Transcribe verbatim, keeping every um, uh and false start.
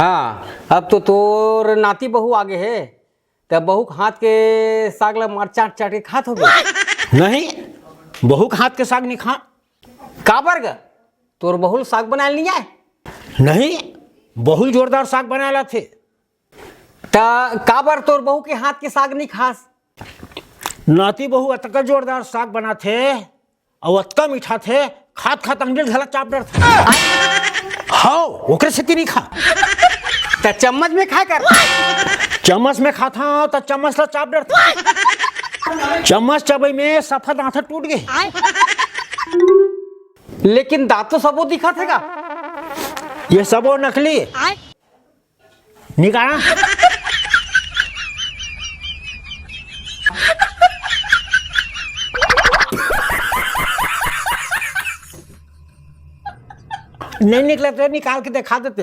हाँ, अब तो तोर नाती बहू आगे हे, त बहू के हाथ के साग ला मार चाट चाट के खात होगे। नहीं, बहू के हाथ के साग नहीं खा। काबर ग? तोर बहू ल साग बनाए नहीं आए? नहीं, बहू ल जोरदार साग बनाए ला थे। त काबर तोर बहू के हाथ के साग नहीं खास? नाती बहू अतका जोरदार साग बनाथे अउ अतका मीठा थे, खात खात अंगली घला चाप डरथे। हाव, ओकरे सेती नहीं खा। त चम्मच में खाए कर। चम्मच में खाता हूँ त चम्मच ला चाप डरथे। चम्मच चबई में सफा दांत टूट गए। लेकिन दांत तो सबो दिखत हे गा। ये सबो नकली। निकाला। नहीं निकला तो निकाल के दिखा देते।